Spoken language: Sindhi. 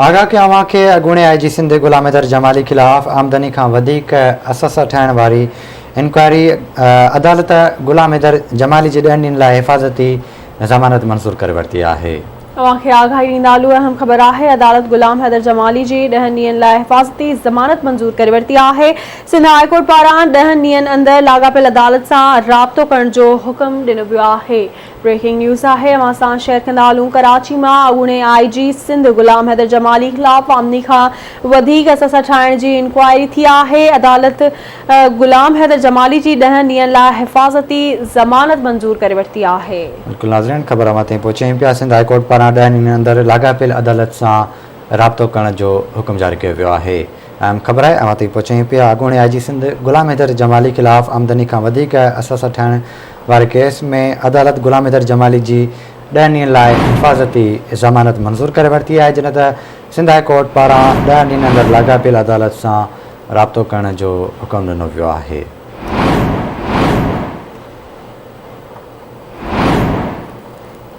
آگاهه ڪيان اوهان کي اڳوڻي آء جي سنڌ غلام حيدر جمالي خلاف آمدني کان وڌيڪ اثاثا ٺاهڻ واري انڪوائري عدالت غلام حيدر جمالي جي ڏهن ڏينهن لاء حفاظتي ضمانت منظور ڪري ورتي آهي. اوهان کي آگاهي ڏيندا هلون اهم خبر آهي عدالت غلام حيدر جمالي جي ڏهن ڏينهن لاء حفاظتي ضمانت منظور ڪري ورتي آهي سنڌ هاء ڪورٽ پاران ڏهن ڏينهن اندر لاڳاپيل عدالت سان رابطو ڪرڻ جو حڪم ڏنو ويو آهي. بريڪنگ نيوز آهي اوهان سان شيئر ڪندا هلون ڪراچي مان اڳوڻي آء جي سنڌ غلام حيدر جمالي خلاف آمدني کان وڌيڪ اثاثا ٺاهڻ جي انڪوائري ٿي آهي عدالت غلام حيدر جمالي جي ڏهن ڏينهن لاء حفاظتي ضمانت منظور ڪري ورتي آهي. بلڪل ناظرين خبر اوهان تائين پهچايون پيا سنڌ هاء ڪورٽ پاران ڏهن ڏينهن اندر لاڳاپيل عدالت سان رابطو ڪرڻ جو حڪم جاري ڪيو ويو آهي. اهم خبر آهي اوهان تائين پهچايون پيا اڳوڻي آء جي سنڌ غلام حيدر جمالي خلاف آمدني کان وڌيڪ اثاثا ٺاهڻ واري ڪيس ۾ عدالت غلام حيدر جمالي جي ڏهن ڏينهن لاء حفاظتي ضمانت منظور ڪري ورتي آهي جڏهن ته سنڌ هاء ڪورٽ پاران ڏهن ڏينهن اندر لاڳاپيل عدالت سان رابطو ڪرڻ جو حڪم ڏنو ويو آهي.